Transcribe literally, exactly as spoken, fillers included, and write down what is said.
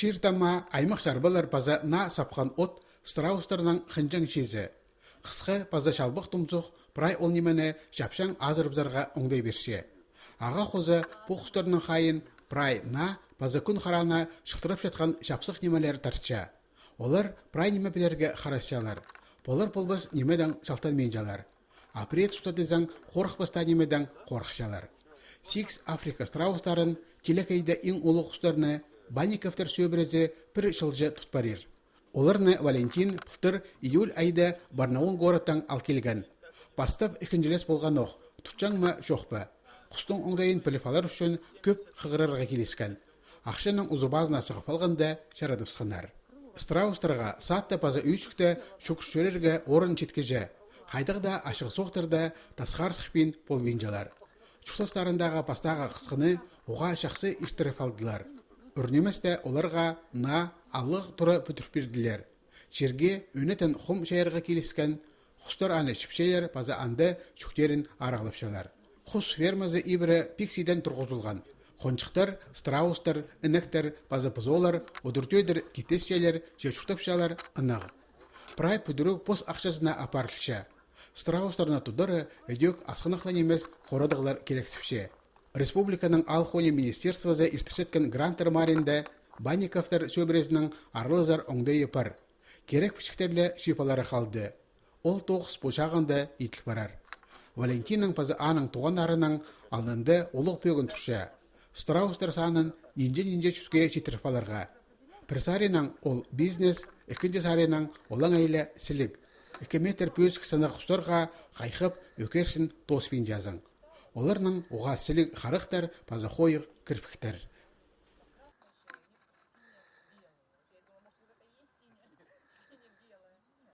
Чир тама, аймах чарбалар паза наа сапхан от — страустарның хынҷаң чиизі. Хысхы паза чалбах тумзух прай ол нимені чапчаң азырыбызарға оңдай пирче. Ағаа хоза пу хустарның хайиин прай наа паза кӱн хараана чылтырапчатхан чапсых нимелер тартча. Олар прай ниме пілерге харасчалар. Полар-полбас нимедең чалтанминчалар. А пірее туста тізең, хорыхпастаң нимедең хорыхчалар. Сикс африка страустарын, тилекейде иң улуғ хустарны, Банниковтар сӧбірезі пір чылҷа тут парир. Оларны Валентин пылтыр июль айда Барнаул городтаң ал килген. Пастап ікінҷілес полғанох, тутчаң ма, чох па. Хустың оңдайын піліп алар ӱчӱн кӧп хығырарға киліскен. Ахчаның узы-пазына сығып алғанда, чарадыбысханнар. Страустарға садта паза ӧӧчікте чугыс чӧрерге орын читкіҷе. Хайдағ даа ачығ соохтарда тасхар сыхпин полбинчалар. Чуртастарындағы пастағы хысхыны уғаа чахсы иртіріп алдылар. Ӱр ниместе оларға наа алығ тура пӱдіріп пирділер. Чирге ӧнетін хум чайарға киліскен. Хустар аны чіпчелер паза анда чӱктерін арағлапчалар. Хус фермазы ибіре пик сиден турғызылған. Хонҷыхтар, страустар, інектер паза пызолар удур-тӧдір китесчелер че чуртапчалар ынағ. Прай пӱдіріг пос ахчазына апарылча. Страустарны тудары ідӧк асхынах ла нимес хорадығлар кирексіпче. Республиканың аал хонии министерствозы иртірчеткен гранттар маринда Банниковтар сӧбірезінің аралазар оңдайы пар. Кирек пічіктер ле чыып алары халды. Ол тоғыс пу чағында иділ парар. Валентиннің паза аның туғаннарының алнында улуғ пӧгін турча: страустар санын нинҷе-нинҷе чӱске читіріп аларға. Пір саринаң ол бизнес, ікінҷі саринаң олаңай ла сіліг. Ікі метр пӧзік сынағ хустарға хайхап, ӧкерсін тооспинчазың. Оларның уғаа сіліг харахтар паза хойығ кірпіктер.